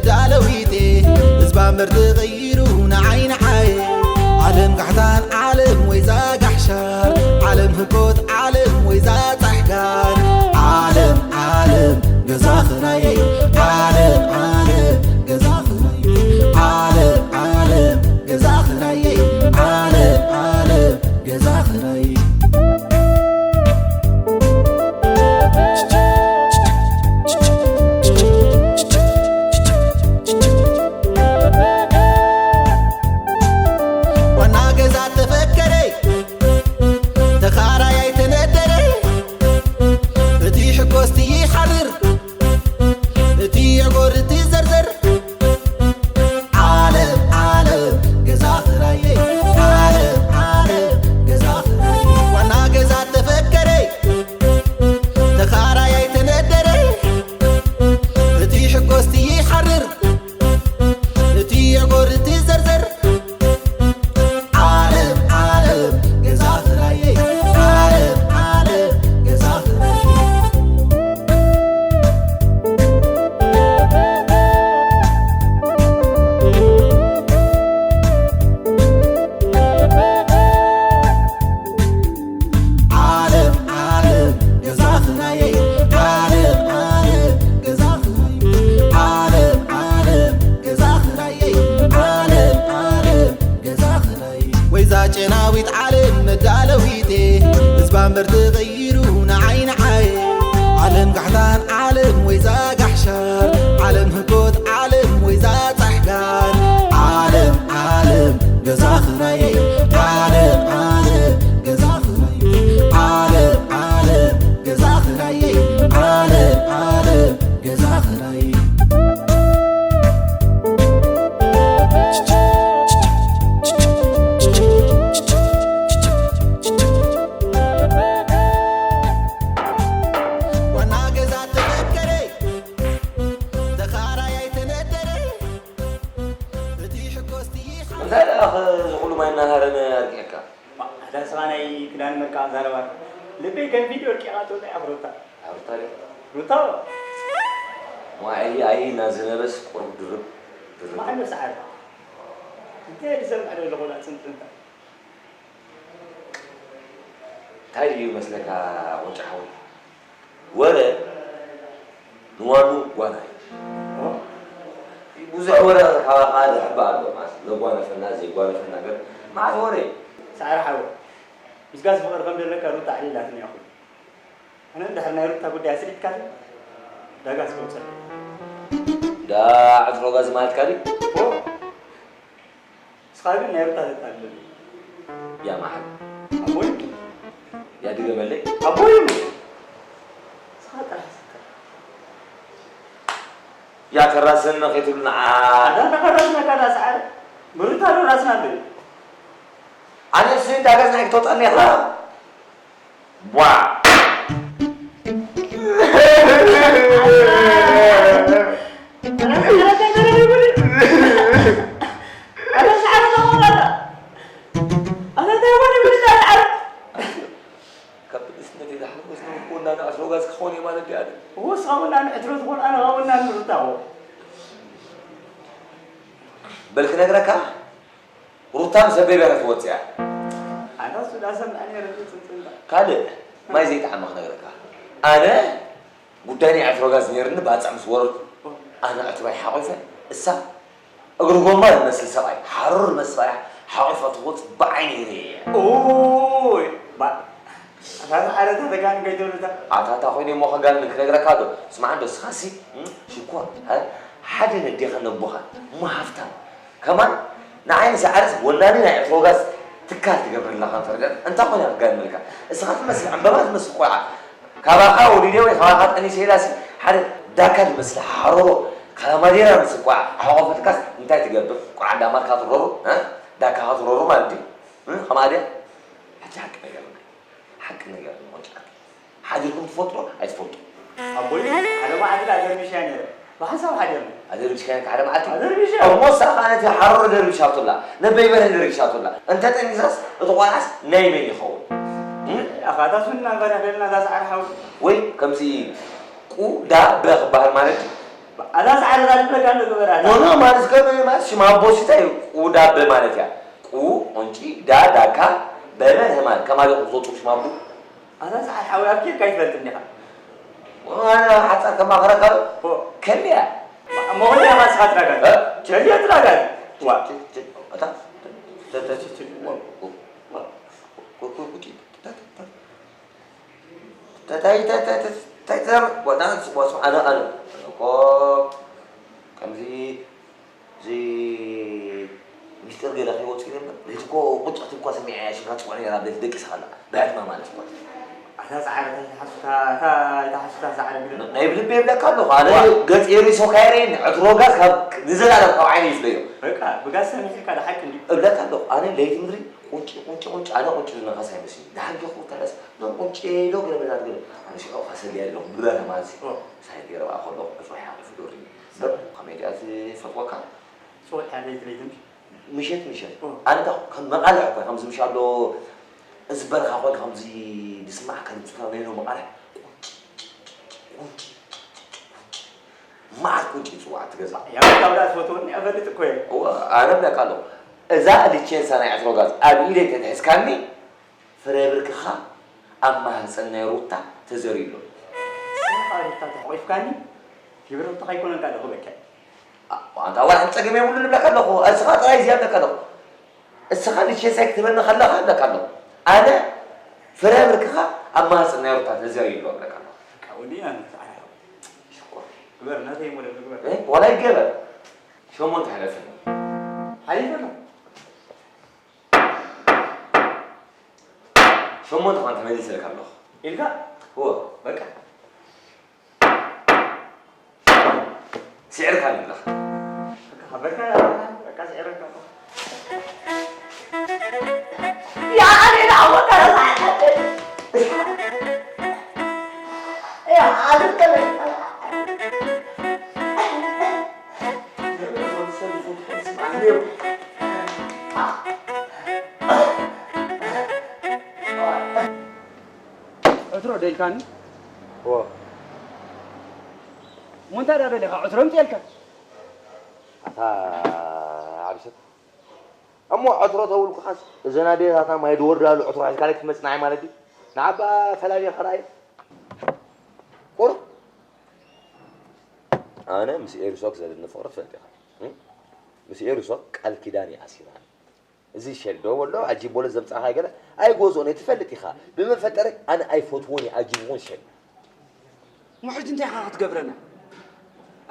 ዳለዊቴ ህዝባ እምበር ተቐይሩ ንዓይ ንዓይ። ዓለም ጋሕታን ዓለም ወይዛ ጋሕሻር፣ ዓለም ህኮት ዓለም ወይዛ ጻሕጋር። ዓለም ዓለም ገዛ ኽራየይ፣ ዓለም ዓለም ገዛ ኽራየይ፣ ዓለም ዓለም ገዛ ኽራየይ፣ ዓለም ዓለም ገዛ ኽራየይ። ዋና ገዛ ተፈከረ፣ ተኻራያይ ተነደረ፣ እቲ ሕጎስቲ ይሓርር፣ እቲ የጎር እቲ ዘርዘር። ዓለም ዓለም ገዛ ኽራየ፣ ዓለም ዓለም ገዛ ኽራየ። ዋና ገዛ ተፈከረ፣ ተኻራያይ ተነደረ፣ እቲ ሕጎስቲ ይሓርር፣ እቲ የጎር እቲ ዘርዘር። ዓለም ዓለም ገዛ ኽራየ፣ ዓለም ዓለም ገዛ ኽራየ። ዓለም ዓለም ገዛ ኽራየ፣ ዓለም ዓለም ገዛ ኽራየ፣ ዓለም ዓለም ገዛ ኽራየ፣ ዓለም ዓለም ገዛ ኽራየ። ወይዛ ጨናዊት ዓለም መዳለዊቴ፣ ህዝባ እምበር ተቐይሩ ንዓይ ንዓይ። ዓለም ጋሕታን ዓለም ወይዛ ጋሕሻር፣ ዓለም ህኮት ዓለም ወይዛ ጻሕጋር። ዓለም ዓለም ገዛ ኽራየ፣ ዓለም ዓለም ገዛ ኽራየ፣ ዓለም ዓለም ገዛ ኽራየ፣ ዓለም ዓለም ገዛ ኽራየ። ዋና ገዛ ተፈከረ፣ ተኻራያይ ተነደረ፣ እቲ ሕጎስቲ ይሓ- እንታይ ደኣ እዚ ኩሉ ማይ እናሃረመ ኣርጊዕካ? ማ-፣ ኣታ ስኻ ናይ ክዳን መርቃ ዛረባ። ልበይ ከም ቪድዮ ወድቂቓ ትወጽእ እያ ሩታ። ኣሩታ ድዩ? ሩታ። ዋዒ ኣይ ናዝነበስ ቁሩብ ድርብ ድርብ። ማዕዶ ሰዓት። እንታይ ዝሰምዕ ዘሎ ኮላ ጽንጽንታ? እንታይ እዩ መስለካ ቁንጫ ሓወይ? ወረ ንዋኑ ጓና እዩ። ብዙሕ ወረ ካባኻ ዝሕባእ ኣሎ ማለት እዩ። ዘጓነፈና፣ ዘይጓነፈና ገለ መዓት ወረ እዩ። ሰዓረ ሓወይ፣ ምስጋስ ፍቕሪ ከም ዘለካ ሩታ ኣዕሊላትኒ እያ ኩሉ። ኣነ እንድሕር ናይ ሩታ ጉዳይ ኣስሊጥካትኒ፣ ዳጋ እስከ ውፀለይ። ዳ ዕትሮ ጋዝ ማለትካ ድዩ? ኦ። ንስኻ ግን ናይ ሩታ ተታልለኒ። ያ መሓል። ኣቦይ። ያ ድገመለይ። ኣቦይ። ንስኻ ጥራሕ ስከር። ያ ከራስን ከይትብሉ ንዓ። ኣታ ተኸረስና ካላ ሰዓረ። ምሩታ ዶ ራስና ኣለዩ። ኣነ እሱ እንዳገዝና ክትወጣኒ ኢኻ። ቧ። ካብ ብእስነት የዳሕረስ ንውቁ እና ንዕትሮ ጋዝ ክኾን እዩ ማለት ድያ? ወስኻ ወላ ንዕትሮ ትኾን ኣነ ወላ ንርታዎ። በል ክነግረካ። ሩታ ምስ ኣበይ በረ ትወፅእ እያ? ኣነ እሱ ዳሰምዐ ነይረ ጽንጽንታ። ካልእ ማይ ዘይጠዓመ ክነግረካ። ኣነ ጉዳይ ናይ ዕትሮ ጋዝ ነይርኒ ባፅዕ ምስ ወረድኩ ኣነ ዕትሮይ ሓቒፈ እሳ እግሪ ጎማ ዝመስል ሰብኣይ ሓሩር ዝመስል ሰብኣይ ሓቒፋ ትወፅእ ብዓይነይ ርእየ እየ። ኦይ ባ ኣታ ዓረታ ተጋን ከይትብልታ። ኣታ እታ ኮይነ እሞ ከጋንን ክነግረካ ዶ? ስማዕ እንዶ እስኻሲ እም፣ ሽኮር እ፣ ሓደ ነዴኻን ነቦኻን እሞ ሃፍታም ከማን ንዓይ ንሰዓረስ ወናኒ ናይ ዕትሮ ጋዝ ትካል ትገብረላ ከም ፈረደት እንታይ ኮይና ክጋንነልካ? እስኻ ትመስል ዕምበባ ትመስል ቆልዓ ካባኻ ወሊደ ወይ ካባኻ ጠኒሰ ኢላሲ ሓደ ዳካ ዝመስል ሓሮሮ ካላማዴራ ዝመስል ቆልዓ ኣሕቆፈትካስ እንታይ ትገብር? ቆልዓ እንዳማትካ ትሮሩ እ? ዳካኻ ትሮሩ ማለት ድዩ? እ? ከማኣ ድያ? ሕጂ ሓቂ ነገር ሓቂ ነገር ንቆልዓ ሓዲርኩም ትፈልጡ ኣይትፈልጡ? ኣቦይ ሓደ መዓልቲ ደኣ ደርቢሽያ ነይረ። ብሓንሳብ ሓዲርና። ኣደርቢሽካ ነካ ሓደ መዓልቲ? ኣደርቢሽያ። እሞ እሳ ኸዓ ነቲ ሓሮሮ ደርቢሻቶላ፣ ነበይ በርሀ ደርቢሻቶላ። እንተ ጠኒሳስ እቲ ቆልዓስ ናይ መን ይኸውን? እም? ኣኻ እታ ሱና በርሀ ደልና እዛ ሰዓር ሓው። ወይ ከምዚ ቁ ዳ በ ክበሃል ማለት እዩ። ኣታ ሰዓረ ዳልብለካ ኣሎ ግበራ። ኖ ኖ፣ ማለት ከም ማለት ሽም ኣቦ ሲታይ ቁ ዳበ ማለት እያ። ቁ ቁንጪ ዳ ዳካ በበ ህማን ከማለ ቁ ዞጡ ሽም ኣቦ። ኣታ ሰዓረ ሓዊ ኣብ ኬድካ ይፈልጥ እንዲኻ። ኣነ ሓጻር ከማኽረካ ኦ። ከልያ። እሞ ወዲያ ማስኻ ትራጋል። እ? ቸልያ ትራጋል። ዋ። ቸ- ቸ- ኣታ ተ- ተ- ተ- ተ- ዋ። ዋ። ቁ- ቁ- ቁ- ቁ- ተ- ተ- ተ- ተታይ ተታይ ተታይ ተር ወጣን ስቆሱ ኣነ ኣነ እኮ ከምዚ እዚ ሚስጥር ገለ ከይወፅእ ነበር። ለይቲ እኮ ቁጭ ክትብል እኳ ሰሚዐያ ሽግራ ትፅዋዕ ነራ፣ ለይቲ ደቂሳ ከላ ብዕድማ ማለት እኳ። ኣታ ጻዕረ፣ እታ ሓሱታ፣ እታ፣ እታ ሓሱታ ጻዕረ ግደ። ናይ ብልቢ የብለካ ኣለኹ። ኣነ ዋ። ገጽ ኤሪሶ ካይረይን ዕትሮ ጋዝ ካብ ንዘላለም ካብ ዓይነ ይፍለዮ። በቃ፣ ብጋዝ ሰሚዕካ ዶ ሓቂ እንዲ? እብለካ ኣለኹ። ኣነ ለይቲ ምድሪ ቁንጪ፣ ቁንጪ፣ ቁንጪ፣ ኣነ ቁንጪ ዝነኸስ ኣይመስልኝ። ደሓን ጌርኩ ተለስ፣ ኖ ቁንጪ ዶ ግረ መዳት ግረ። ኣነ ሽዑ ከሰልያ ኣለኹ፣ ብረ ተማዚ። ኦ። ሳይት ገይረ ባዕኸ ኣለኹ፣ ዕትሮ ሓቂ ፍዶሪ። በር፣ ከመይ ድኣ ዝፈትወካ? ጽቡቕ ሓደይ ትለይትም። ምሸት፣ ምሸት። ኦ። ኣነ እንታ ከም መቓልዕ እኮ፣ ከምዚ ምሽ ኣሎ፣ እዚ በረኻ ኮንካ ከምዚ ዝስማዕ ከም ጽታ ናይ ኖ መቓልዕ፣ ቁንጭ፣ ቁንጭ፣ ቁንጭ፣ ቁንጭ። መዓት ቁንጭ ይጽዋዕ እቲ ገዛ። ያው ካብ ዳስ ፎቶኒ ኣፈልጥ እኮ እየ። እወ፣ ኣነ እብለካ ኣለኹ። እዛ ሊቼንሳ ናይ ዕትሮ ጋዝ ኣብ ኢደይ ተትሒዝካኒ፣ ፍረ ብርክኻ ኣብ ማህጸን ናይ ሩታ ተዘርዩ ኣሎ። ስኻ ሩታ ተሕቂፍካኒ፣ ክብረቱ ከይኮነልካ ዶ ክበካ? ኣ-፣ ኣንታ ዋላ ሓንቲ ጸገም የብሉን እብለካ ኣለኹ። እስኻ ጥራይ እዚኣ እብለካ ኣለኹ። እስኻ ንቼሳይ ክትበኒ ከለኻ እብለካ ኣለኹ። ኣነ ፍረ ብርክኻ ኣብ ማህጸን ናይ ሩታ ተዘርዩ ኣሎ እብለካ ኣለኹ። በቃ ወዲእና ንፍታሕ። ሽኮር። ግበር፣ ናተይ ሞዴል ግበር። እ? ዋላ ይገበር። ሸሞንተ ሓለፈ። ሓሊፈ ኣሎ። ሸሞንተ ኳን ተመሊሰልካ ኣለኹ። ኢልካ? እወ። በቃ። ስዒርካ ኣለኻ። በቃ፣ በቃ፣ በቃ፣ ስዒረካ ኣለኹ። ዕትሮ ደልካኒ? እወ። እሞ እንታይ ደኣ ደሊኻ? ዕትሮ ኣምጽኤልካ። ኣታ ዓብሰት። እሞ ዕትሮ ተውልኩኻስ፣ እዘን ኣዴታትና ማይ ዝወርዳሉ ዕትሮ ሒዝካ ለይ ክትመጽእ ንዓይ ማለት ድዩ? ንዓባ ፈላልየ ከረኣየ። ቁሩብ። ኣነ ምስ ኤሪሶክ ዘለኒ ፍቕሪ ትፈልጥ ኢኻ። እም? ምስ ኤሪሶክ ቃል ኪዳን እየ ኣሲረኒ። እዚ ሸል ዶ ወሎ ኣጂቦ ለ ዘምጻኻ ገለ ኣይጎዝኦን እየ ትፈልጥ ኢኻ። ብመፈጠረይ ኣነ ኣይፈትዎን እየ ኣጂብኹን ሸል። እሞ ሕጂ እንታይ ኢኻ ክትገብረና?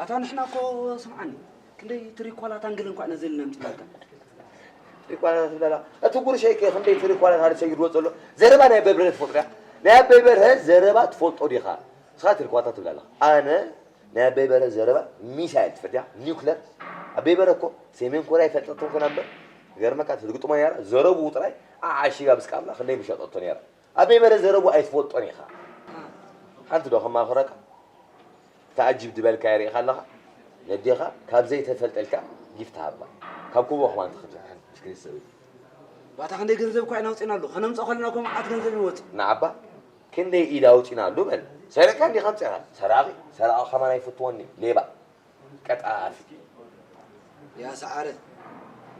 ኣታ ንሕና እኮ ስምዓኒ፣ ክንደይ ትሪኳላ ታንግል እንኳ ነዘልና ምጽላልካ። ትሪኳላ ትብላላ። እቲ ጉርሸይ ከ ክንደይ ትሪኳላ ታሪ ሰጊድዎ ዘሎ? ዘረባ ናይ ኣበይ በርሀ ትፈልጦ እያ? ናይ ኣበይ በርሀ ዘረባ ትፈልጦ ዲኻ? ንስኻ ትሪኳላ ትብላላ። ኣነ ናይ ኣበይ በርሀ ዘረባ ሚሳይል ትፈልጥ እያ? ኒውክለር። ኣበይ በርሀ እኮ ሰሜን ኮርያ ይፈልጠቶ እኮ ነበር። ገርመካ ትግጥሞ ነይራ። ዘረብኡ ጥራይ ዓዓሺጋ ብስቃምላ ክንደይ ምሸጠቶ ነይራ። ኣበይ በርሀ ዘረብኡ ኣይትፈልጦን ኢኻ። ሓንቲ ዶ ከማኽረካ? ተኣጅብ ዝበልካዮ ርኢኻ ኣለኻ? ነዴኻ ካብ ዘይተፈልጠልካ ጊፍት ሃባ። ካብ ኩቦ ከማን ትኽእል። ምስኪን ሰበይቲ። ባታ ክንደይ ገንዘብ እኳ ኢና ኣውፂእናሉ። ከነምፅኦ ከለና እኮ መዓት ገንዘብ ይወፅእ። ንዓባ ክንደይ ኢድ ኣውፂእናሉ በል። ሰሪቕካ እንዲኻ ኣምፂእኻ። ሰራቒ፣ ሰራቒ ከማን ኣይፍትወኒ። ሌባ። ቀጣፊ። ያ ሰዓረ።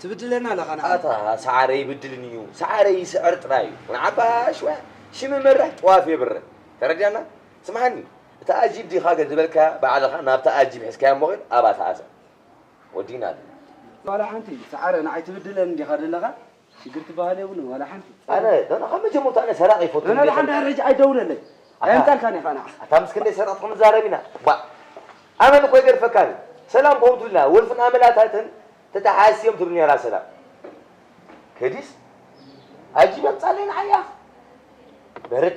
ትብድለና ኣለኻ ንዓና። ኣታ ሰዓረ ይብድልን እዩ። ሰዓረ ይስዕር ጥራይ እዩ። ንዓባ ሽዋ ሽም መራሕ ጥዋፍ የብርህ። ተረዲኣና? ስምዓኒ። እታ ኣጂብ ዲኻ ገ ዝበልካ ባዕልኻ ናብታ ኣጂብ ሒዝካዮ እሞ ግን ኣባታ ኣሰር። ወዲና ኣሎ። ዋላ ሓንቲ ሰዓረ ንዓይ ትብድለኒ ዲኻ ዘለኻ? ሽግር ትበሃል የብሉን ዋላ ሓንቲ። ኣነ፣ ኖ፣ ኖ፣ ካብ መጀመርታ ኣነ ሰራቂ ይፈቱ ኣነ እንዴ? ደሓን ድሕሪ ሕጂ ኣይደውለለይ። ኣታ፣ ኣየምጻልካን ኢኻ ንዓ። ኣታ ምስ ክንደይ ሰረቕቲ ክንዛረብ ኢና። ባ፣ ኣመን እኮ ይገድፈካ እዩ። ሰላም ኮም ትብልና፣ ወልፍን ኣመላታትን ተተሓስዮም ትብል ነራ ሰላም። ከዲስ፣ ኣጂ መምጻለይ ንዓያ። በርድ።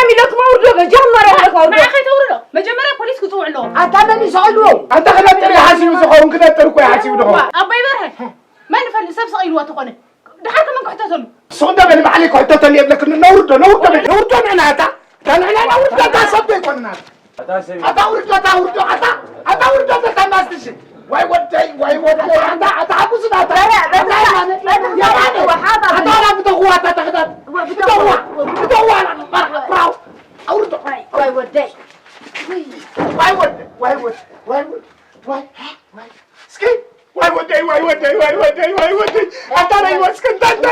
መጀመርያ ሚለኩም ኣውርዶ፣ መጀመርያ ሚለኩም ኣውርዶ። ንዓይ ከይተውርዶ፣ መጀመርያ ፖሊስ ክጽውዕ ኣለዎ። ኣታ መን እዩ ሰቒልዎ? ኣታ ክነጥር እዩ ሓሲቡ ዝኸውን፣ ክነጥር እኮ እዩ ሓሲቡ ድኾን። ኣቦይ በርሀ፣ መን ይፈልጥ ሰብ ሰቒልዎ ተኾነ? ድሓር ከመን ክሕተተሉ? ንስኹም ዶ በሊ ባዕለይ ክሕተተሉ የብለክን። ነውርዶ፣ ነውርዶ በሊ፣ ነውርዶ ንዕና ኣታ። እታ ንዕና ነውርዶ፣ እታ ሰብ ዶ ኣይኮንና። ኣታ ውርዶ፣ ኣታ ውርዶ፣ ኣታ፣ ኣታ ውርዶ፣ ኣታ ማስትሽ። ዋይ ወደይ፣ ዋይ ወደይ፣ ኣታ፣ ኣታ ሓጉስ ናታ። በረ፣ በረ፣ ኣታ በረ፣ የማነ፣ በረ፣ የማነ። ወሓባ። ኣታ ላ ብተኽዋ፣ ኣታ ተኽታት። ወ-፣ ብተኽዋ፣ ብተኽዋ። ብተኽዋ፣ ብራው። ኣውርዶ። ዋይ፣ ዋይ ወደይ። ዋይ ወደይ፣ ዋይ ወደይ፣ ዋይ ወደይ፣ ዋይ፣ ዋይ። እስኪ፣ ዋይ ወደይ፣ ዋይ ወደይ፣ ዋይ ወደይ፣ ዋይ ወደይ። ኣታ ናይ ወስከ፣ እንታ፣ እንታ።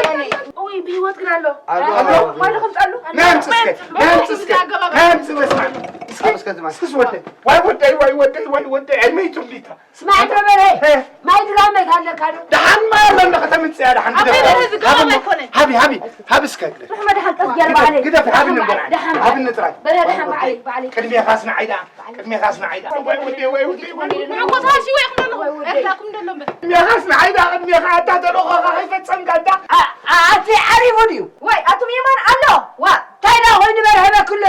ኡይ፣ ብህይወት ግን ኣሎ። ኣሎ፣ ኣሎ። ማን ከምጻሉ? ናይ ኣምጽ እስከ፣ ናይ ኣምጽ እስከ፣ ናይ ኣምጽ መስማዕ። እስኪ፣ ኣብ እስከ ዝማን። እስኪ ወደይ። ዋይ ወደይ፣ ዋይ ወደይ፣ ዋይ ወደይ። ኣይ መይቱ እንዲታ። ስማዕ፣ ኣንተ በርሀ፣ እ። ማይ ድጋመ ኣለካ ዶ? ደሓን ማይ ኣሎ፣ እንደ ከተምጽእ እያ፣ ደሓን ኣብ ግደፍ። በርሀ ዝገባ ሃቢ፣ ኣይኮነን። ሃቢ፣ ሃቢ፣ ሃቢ እስከ ግደፍ። ርሕመ ደሓን ጠፍያ ግደፍ፣ በዓለይ። ግደፍ፣ ሃቢ ንበላ። ደሓን፣ ሃቢ ንጥራይ። በርሀ ደሓን በዓለይ፣ በዓለይ። ቅድሜኻስ ንዓይ ደኣ፣ ቅድሜኻስ ንዓይ ደኣ። ወይ ውዴ፣ ወይ ውዴ፣ ወይ ውዴ። ንዕቆት ሃሲዎ ይኽነኑ። ወይ ውዴ። ኤርትራኩም ደሎ እምበር። ቅድሜኻስ ንዓይ ደኣ፣ ቅድሜኻ ኣታ ተልእኾኻ ከይፈጸምካ ኣታ። ኣ-፣ ኣ-፣ ኣቲ ዓሪፉ ድዩ? ወይ፣ ኣቱም የማን ኣሎ። ዋ፣ እንታይ ደኣ ኮይኑ በርሀ በክሎ?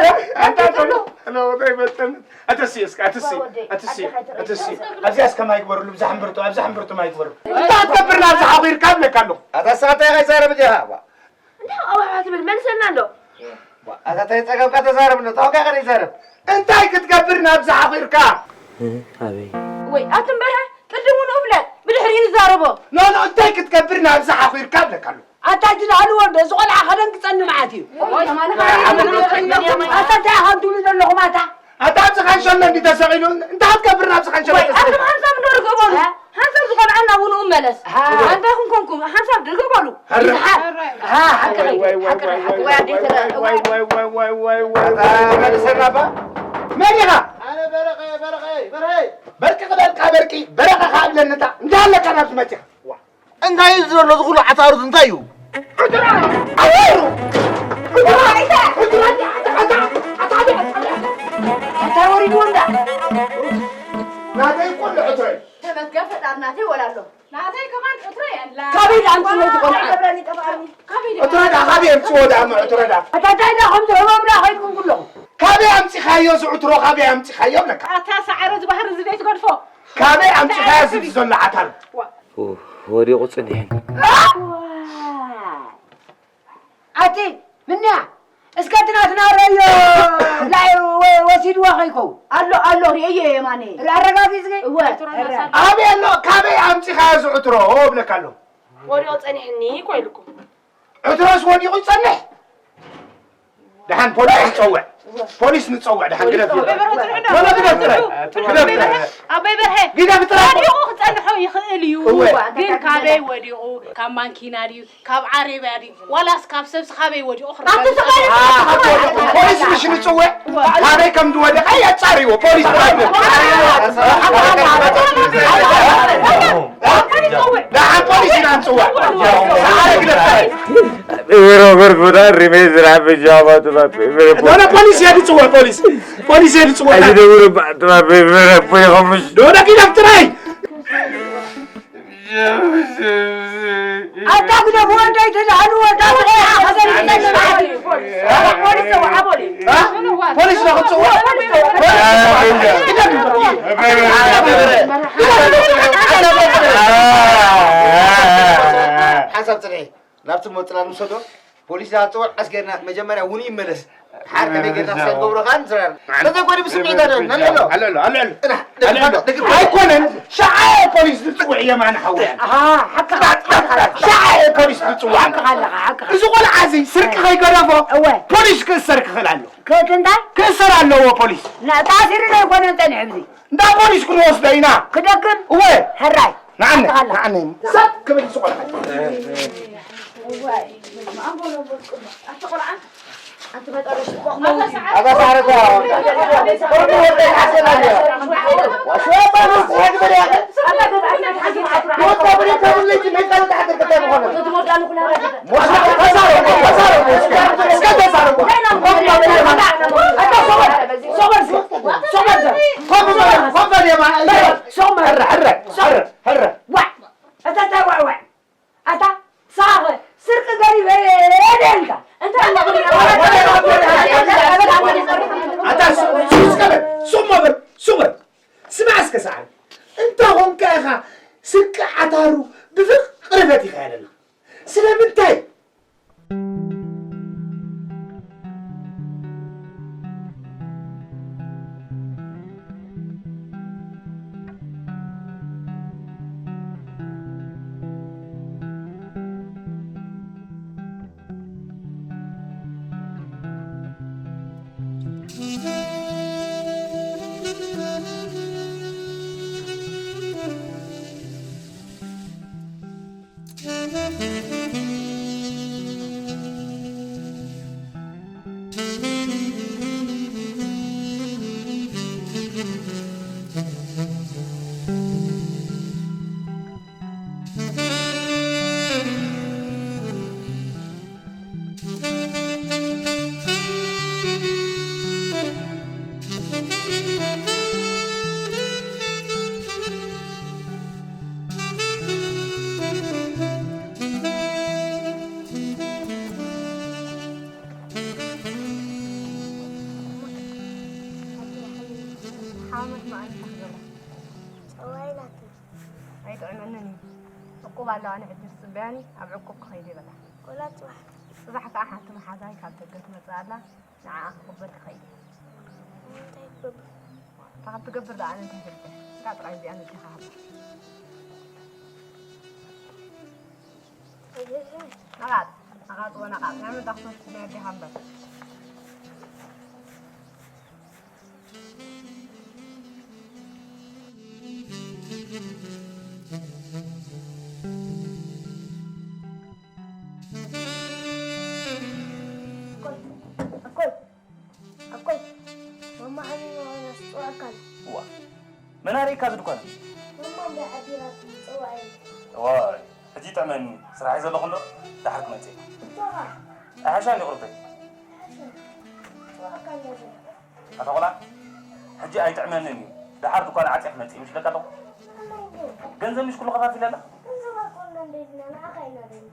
ኣታ ተልእኾ፣ ተልእኾ ከይፈጸምካ። ኣተሲ እስከ፣ ኣተሲ፣ ወይ ወደይ፣ ኣተሲ፣ ኣደኻ ይትረፍ። ኣተሲ። ኣብዚኣ እስከ ማይ ግበርሉ፣ ብዛ ሕምብርቱ፣ ኣብዛ ሕምብርቱ ማይ ግበርሉ። እንታይ ትገብር ናብዛ ሓኺርካ እብለካ ኣለኹ። ኣታ ሳታይ ከይዛረብ ዲኻ? ዋ። እንታይ ኣዋሓ ትብል? መልሰልና እንዶ። ዋ፣ ኣታ እንታይ ጸገምካ ተዛረብ እንዶ፣ ታውካ ከ ይዛረብ። እንታይ ክትገብር ናብዛ ሓኺርካ? እ፣ ኣበይ? ወይ፣ ኣቱም በርሀ፣ ቅድም እውን እብለ፣ ብድሕሪኡ ይዛረቦ። ኖ፣ ኖ፣ እንታይ ክትገብር ናብዛ ሓኺርካ እብለካ ኣለኹ። ኣታ ጅላሉ ወልዶ፣ እዚ ቆልዓ ከደንግጸኒ መዓት እዩ። ወይ፣ ኣታ እንታይ ኢኻ ትብሉ ዘለኹም ኣታ? ኣታ ኣብዚ ካንሸሎ እንዲ ተሰቒሉ፣ እንታይ ክትገብር ኣብዚ ካንሸሎ ወይ፣ ተሰቒሉ? ኣቶም ሓንሳብ እንዶ ርገበሉ። እ? ሓንሳብ እዚ ቆልዓ ናብ ውንኡ መለስ። ሃ። ኣንታ ይኹን ኮንኩም፣ ሓንሳብ ርገበሉ። ሃረ። ይዝሓል። ሃ፣ ሓቂ ወይ፣ ወይ፣ ሓቂ ወይ፣ ሓቂ ወይ፣ ወይ፣ ኣደይ ወይ፣ ተረ-፣ ወይ፣ ወይ፣ ወይ። ወይ፣ ወይ፣ ወይ፣ ወይ። ኣታ መልሰና ባ። መን ኢኻ? ኣነ በረቐ፣ በረቐ፣ በርሀ። በርቂ ክበልካ በርቂ፣ በረቐ ካብ ለነታ። እንታይ ኣለካ ናብዚ መጺኻ? ዋ። እንታይ እዩ ዘሎ እዚ ኩሉ ዓታሩት እንታይ እዩ? እንታይ ወሪድዎ እንዳ? ናተይ ኩሉ ዕትሮ እዩ። ተመስገን ፈጣሪ ናተይ ወላ ኣሎ። ናተይ ከማን ዕትሮ የላ። ካበይ ደኣ ኣምፅዎ እዚ ቆልዓ? ኣይገብረኒ ጠፍኣኒ። ካበይ ደኣ? ዕትሮ ደኣ ካበይ ኣምፅዎ ደኣ እሞ ዕትሮ ደኣ? ኣታ እንታይ ደኣ ከምዚ ህሞም ደኣ ከይድኩም ኩለኹም? ካበይ ኣምፂኻዮ እዚ ዕትሮ ካበይ ኣምፂኻዮ እብለካ? ኣታ ሰዓረ እዚ ባህሪ እዚ ዘይትገድፎ። ካበይ ኣምፂኻዮ እዚ ዘሎ ዓታር? ዋ። ኡፍ፣ ወዲቑ ጽኒሕኒ። ኣቲ፣ ምንያ? እስከ እቲ ናትና ረዮ ላይ ወ-፣ ወሲድዎ ከይከውን። ኣሎ፣ ኣሎ፣ ርእዮ የማነ። ኣረጋጊጽ ገይ? እወ። ኣበይ ኣሎ? ካበይ ኣምጺኻ እዚ ዕትሮ? እብለካ ኣለኹ። ወዲቑ ጸኒሕኒ እኮ ኢልኩም። ዕትሮስ ወዲቑ ይጸንሕ? ደሓን ፖሊስ ንጸውዕ። ፖሊስ ንጸውዕ። ደሓን ግደፍ። ኣቦይ በርሀ ጽንሑ ዶ? ወላ ግደፍ ጥራይ። ግደፍ ጥራይ። ኣቦይ በርሀ ግደፍ ጥራይ። ወዲቑ ክጸንሖ ይኽእል እዩ። እወ። ግን ካበይ ወዲቑ? ካብ ማንኪና ድዩ? ካብ ዓረብያ ድዩ? ዋላስ ካብ ሰብስ ካበይ ወዲቑ ክረጋግጽ? ኣቲ ስቕ በል። አ፣ ካብ ወዲቑ። ፖሊስ ምሽ ንጽውዕ? እወ። ካበይ ከም ዝወደቐ የጻርይዎ። ፖሊስ ጥራይ። ደሓን ፖሊስ ኢና ንጽውዕ። ሰዓረ ግደፍ ጥራይ። Pero gorgoda rimezra pijama tu la pe. No, no, ፖሊስ እየ ዝጽውዕ፣ ፖሊስ። ፖሊስ እየ ዝጽውዕ። Aji de uru ba tu la pe, pero pues como. ዶ ደቂ ደፍትረይ። ኣታ ግደፍ ወደይ ተዳህሉ ወዳ ትኾን ሓዘን ይጸንሕ። ፖሊስ ነው ክትጽውዕ። ፖሊስ ነው ክትጽውዕ። ሓሳብ ጽንሒ። ናብቲ ሞት ጽላል ምሰዶ፣ ፖሊስ ዝሃብ ጽውዕ ዓስገርና መጀመርያ እውን ይመለስ። ሓር ከመይ ጌርና ክሳብ ገብሮ ኻን ጽላል። ነዚ ኮዲ ብስምዒት ኣለ፣ ኣለ፣ ኣለ። ኣለ፣ ኣለ፣ ኣለ። እና፣ ኣለ፣ ኣለ። ንግድ፣ ንግድ። ኣይኮነን፣ ሸዓ ፖሊስ ዝጽውዕ የማነ ሓውያ። ኣሃ፣ ሓቅኻ፣ ሓቅኻ። ሸዓ ፖሊስ ዝጽውዕ። ሓቅኻ ኣለኻ፣ ሓቅኻ። እዚ ቆልዓ እዚ ስርቂ ከይገደፎ፣ እወ። ፖሊስ ክእሰር ክኽእል ኣሎ። ክእት እንታይ? ክእሰር ኣለዎ ፖሊስ። ና፣ ታሲሩ ዘይኮነ ጸኒሑ ብዚ። እንዳ ፖሊስ ክንወስዶ ኢና። ክደክም? እወ። ሕራይ። ንዓኒ፣ ኣተኻላ። ንዓኒ። ሰብ ክብል ዝቆልዓ። እዋይ፣ በስመ ኣብ ወወልድ ወመንፈስ ቅዱስ። ኣቲ ቆልዓ፣ ኣንቲ መጣለሽ እኮ ክመውት እዩ። ኣታ ሰዓረ እኮ። ቆልዓ ወደይ ሓሰና እያ። ዋሽዋ ባሉ ዝሕግ በል ያኸ። ወጣ በል ተብለይ ትመጣ ተሓተ ከተብ ሆነ። ሞሳ ተዛረቡ፣ ተዛረቡ እስከ። እስከ ተዛረቡ። ኣታ ሶበር፣ ሶበር፣ ሶበር፣ ሶበር። ኮፍ በል፣ ኮፍ በል የማ-፣ ከሰዓል እንተ ኾንካ ኢኻ ስንቂ ዓታሩ ብፍቕሪ ፈቲኻ ኣለና። ስለምንታይ? ሓመድ መዓልቲ ክበላ ጸዋይ ናቱ። ኣይጥዕመንን እዩ። ዕቁብ ኣሎ፣ ኣነ ሕጂ ዝጽበያኒ ኣብ ዕቁብ ክኸይድ ይበላ። ወላ ጽባሕ። ጽባሕ ከኣ ሓንቲ መሓዛይ ካብ ደገ ትመጽእ ኣላ፣ ንዓኣ ክቕበል ክኸይድ። እንታይ ትገብር? እታ ካብ ትገብር ደኣ ኣነ እንታይ ፈልጠ? እታ ጥራይ እዚኣ ነዲኻ ሃባ። ነቓጽ፣ ነቓጽ ወነቓጽ፣ ናይ መዳኽቶት ናይ ኣዴኻ እምበር። ኣኮይ፣ ኣኮይ፣ ኣኮይ፣ ማማ ሓሚማ ኮይና ትጽውዓካ ኣላ። እዋ፣ መን ኣርእካ እዚ ድኳን? ማማ እንዳ ዓዲራትኒ፣ ጸውዓያ። እዋይ፣ ሕጂ ይጥዕመኒ፣ ስራሕ እየ ዘለኹ እንዶ፣ ደሓር ክመጽእ እየ። እንተኻ? ኣይሓሻ እንዲ ቁርበይ። ኣይሓሻ። ጸውዓካ እንዳ ዘላ። ኣታ ቆልዓ፣ ሕጂ ኣይጥዕመንን እዩ። ደሓር ድኳን ዓጽየ ክመጽእ እዩ፣ ምሽ ኢለካ ኣለኹ። ገንዘብ ምሽ ኩሉ ከፋፊለ ኣላ? ገንዘብ ኣይኮንና እንደ ኢልና፣ ንዓኻ ኢና ደሊና።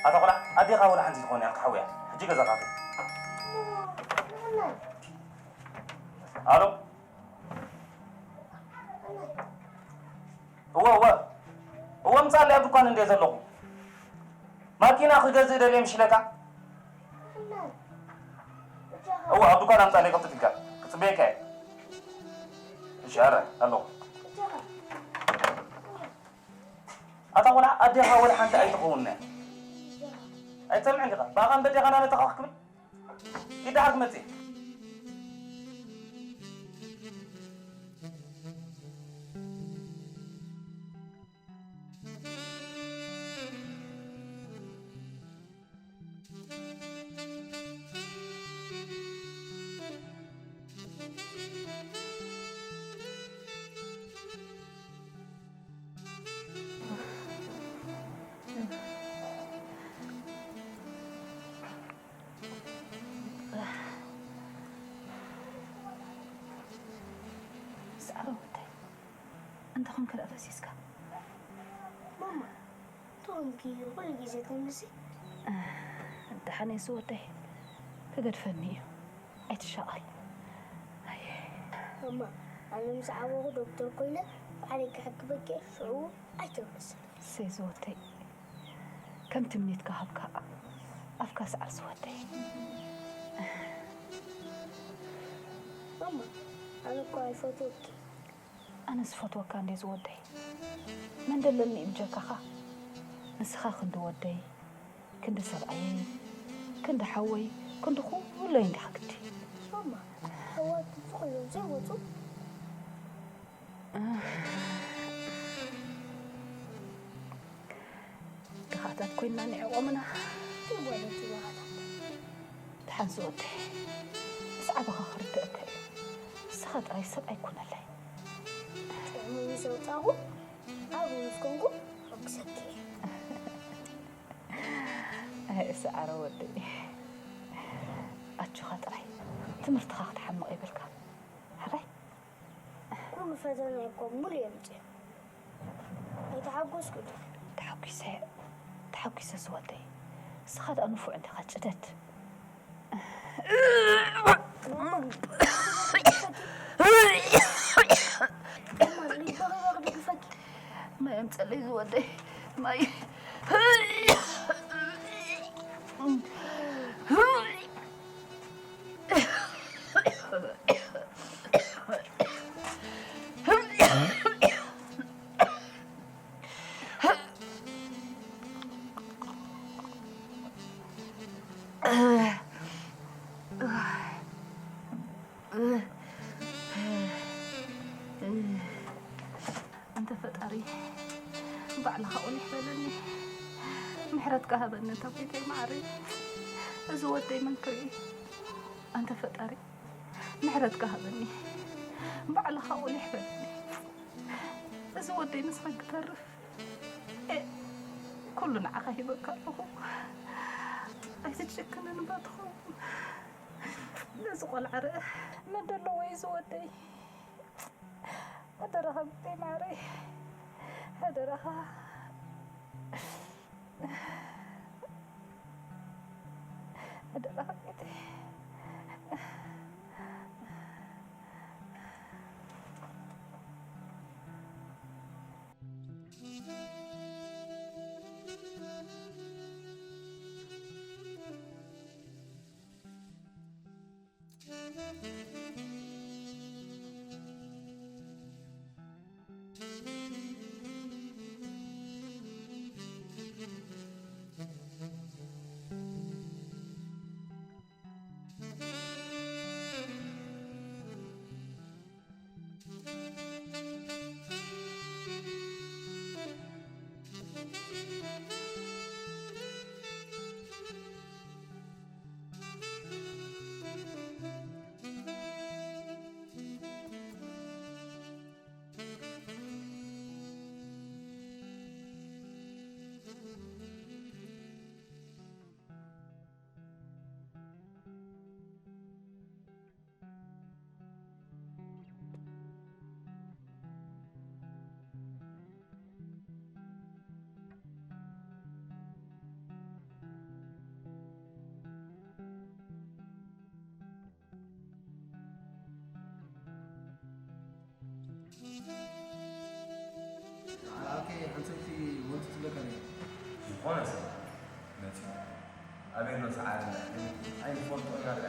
ኣታ ቆልዓ፣ ኣዴኻ ወላ ሓንቲ ትኾን እያ ክትሓውያ። ሕጂ ገዛ ካፈ። ንዓና። ኣሎ። እወ፣ እወ። እወ፣ ምጻለይ ኣብ ድኳን እንድየ ዘለኹ። ማኪና ክገዝእ ደልየ ምሽ ኢለካ? እወ፣ ኣብ ድኳን ኣምጻለይ ቅልጥፍ ኢልካ። ክጽበየካ እየ። እሺ፣ ኣረ፣ ኣለኹ። ኣታ ቆልዓ፣ ኣዴኻ ወላ ሓንቲ ኣይትኸውን እያ። ኣይትሰምዕን ዲኻ? ብኣኻን በዴኻን ኣነ ተኻኽ ክብል? ኪድ ደሓር ክመጽእ። ሰዓረ ወደይ፣ እንተ ኾንክ ደኣ ፈሲስካ? ማማ፣ ትኾንኪ ኩሉ ግዜ ትምልሲ? ደሓን እየ ዝወደይ፣ ክገድፈኒ እዩ። ኣይትሻቐል። ኣየ። ማማ፣ ኣነ ምስ ዓበኹ ዶክተር ኮይነ ባዕለይ ክሕክመኪ እየ፣ ሽዑ ኣይተምልስን። እሰይ ዝወደይ፣ ከም ትምኒትካ ሃብካ፣ ኣፍካ ሰዓር ዝወደይ። ማማ፣ ኣነ እኮ ኣይፈትወኪ። ኣነ ዝፈትወካ እንዴ ዝወደይ፣ መን ደለኒ እዩ ብጀካኻ? ንስኻ ክንዲ ወደይ፣ ክንዲ ሰብኣየይ፣ ክንዲ ሓወይ፣ ክንዲ ኩለይ እንዲኻ ግዲ። ማማ፣ ኣሕዋት ኩሎም ዘይወፁ? ድኻታት ኮይንና ንዕቖምና። እንታይ ማለት እዩ ድኻታት? ደሓን ዝወደይ፣ ምስ ዓበኻ ክርድአካ እዩ። ንስኻ ጥራይ ሰብ ኣይኮነለይ። ጥዕሙ ምስ ኣውጻኹ፣ ኣብኡ ምስ ኮንኩ፣ ከሐጉሰኪ እየ። ኣይ፣ ሰዓረ ወደይ። ኣጆኻ ጥራይ፣ ትምህርትኻ ክትሓምቕ የብልካ። ሕራይ? ኩሉ ፈተና እኮ ሙሉ የምጽእ። ኣይተሓጎስኩ ዶ? ተሓጒሰ፣ ተሓጒሰ ዝወደይ። ንስኻ ደኣ ንፉዕ እንዲኻ፣ ጭደድ። ማማ፣ ማማ፣ ኣንተ ፈጣሪ፣ ባዕልኻ ቁሊሕ በለኒ። ምሕረትካ ሃበኒ፣ ኣንታ ጎይታይ መዓረይ። እዚ ወደይ መን ክርኢ? ኣንተ ፈጣሪ፣ ምሕረትካ ሃበኒ። ባዕልኻ ቁሊሕ በለኒ። እዚ ወደይ ንስኻ ክተርፍ። ኤ፣ ኩሉ ንዓኻ ሂበካ ኣለኹ። ኣይትጨክንን እባ ትኸውን። ነዚ ቆልዓ ርእ። መን ደለዎ እዩ እዚ ወደይ? ሓደራኻ ብተይ ማረይ፣ ሓደራኻ፣ ሓደራኻ ብተይ። ኣከይ ሓንሰይቲ ወንቲ ትብለካ ነይሩ። ዝኾነ ሰብ መፂኡ ኣበይ ኣሎ ሰዓረ እንዳሕተኒ ኣይንፈልጦ ኢና ርኣ።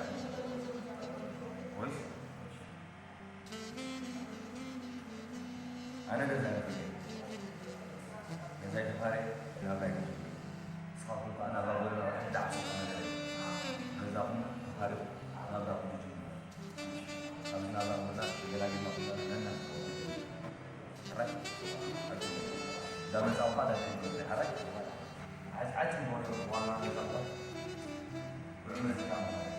ወይስ ኣነ ገዛ ይፈልጥ? ገዛይ ተኻርየ ናብራይ ገዚኡ። ንስኻትኩም ከኣ ናብራ ጎደና ሕጂ ዓሰርተ ነገር ገዛኹም ተኻሪኹም ናብራኹም ትጅምሩ። ኣብዚ ናብራ ጎደና ተገላጊልና ኩልና ኣለና። ሕራይ? እንዳ መጻኹ ከኣ ዳግም ገዛ ሕራይ? ዓጽዓጽ ንበሎ ዋና ገዛ እኳ ብዕመት እኳ ማለት እዩ።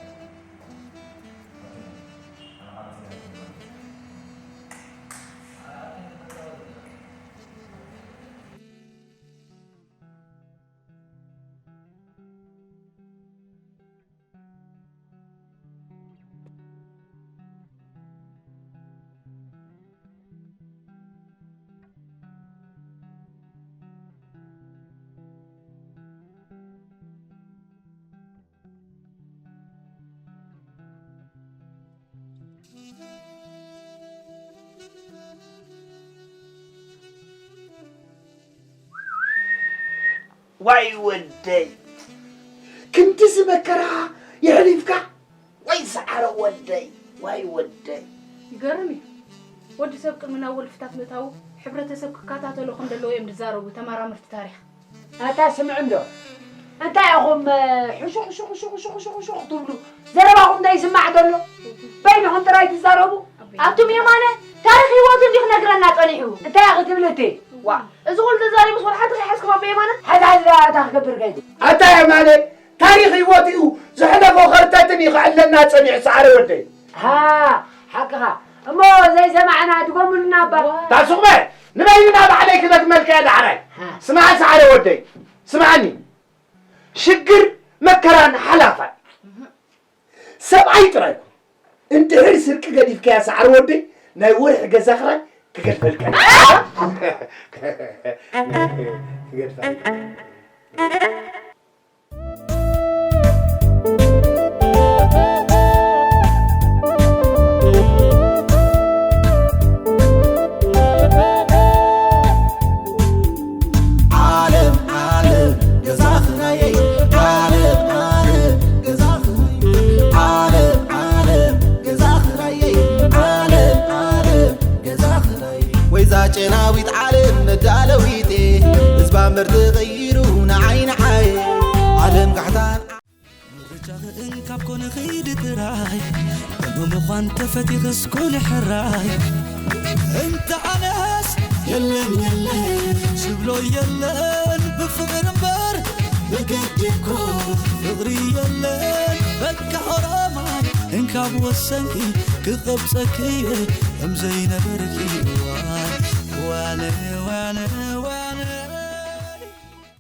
ዋይ ወደይ፣ ክንድዚ መከራ የሕሊፍካ? ወይ ሰዓረ ወደይ፣ ዋይ ወደይ። ይገርም እዩ። ወዲ ሰብ ቅድሚ ናብ ወልፍታት ምእታዉ ሕብረተሰብ ክከታተሎ ከም ዘለዎ እዮም ዝዛረቡ ተመራመርቲ ታሪኽ። ኣታ ስምዑ እንዶ፣ እንታይ ኢኹም፣ እ፣ ሕሹኽ፣ ሕሹኽ፣ ሕሹኽ፣ ሕሹኽ፣ ሕሹኽ፣ ሕሹኽ ትብሉ? ዘረባኹም እንታይ ይስማዕ ዘሎ? በይንኹም ጥራይ ትዛረቡ? ኣቱም የማነ፣ ታሪኽ ህይወቱ እንዲዩ ክነግረና ጸኒሑ። እንታይ ክትብል እቲ? ዋ፣ እዚ ኩሉ ተዛሪቡስ ወላ ሓንቲ ከይሓዝኩም ኣቦ የማነ? ሓዚ፣ ሓዚ ደኣ እታ ክገብር ከይዱ። ኣታ የማነ፣ ታሪኽ ህይወቱ እዩ፣ ዘሕለፎ ኸርተትን እዩ ክዕለና ጸኒሑ፣ ሰዓረ ወደይ። ሃ፣ ሓቅኻ። እሞ ዘይሰማዕና ድገሙልና እባ። ታሱቕ በል፣ ንበይንና ባዕለይ ክደግመልካ እየ ዳሕራይ። ሃ። ስማዕ ሰዓረ ወደይ፣ ስማዕኒ። ሽግር መከራን ሓላፋይ። ሰብኣይ ጥራይ ኩን። እንድሕር ስርቂ ገዲፍካያ ሰዓረ ወደይ፣ ናይ ወርሒ ገዛ ክራይ ክገድፈልካ እየ። ክገድፈልካ። ዓለም ዓለም ገዛ ኽራየይ፣ ዓለም ዓለም ገዛ ኽራየይ፣ ዓለም ዓለም ገዛ ኽራየይ። ጨናዊት ዓለም መዳለዊቴ ህዝባ እምበር ተቐይሩ ንዓይ ንዓይ ዓለም ጋሕታን ምርጫኽን ካብ ኮነ ኺድ ጥራይ ብምዃን ተፈቲኽስ ኩን ሕራይ እንተ ኣነስ የለን የለን ዝብሎ የለን ብፍቕሪ እምበር ብግዲ እኮ ፍቕሪ የለን በቃ ኦሮማይ እንካብ ወሰንኪ ክቐብጸኪ እምዘይነብ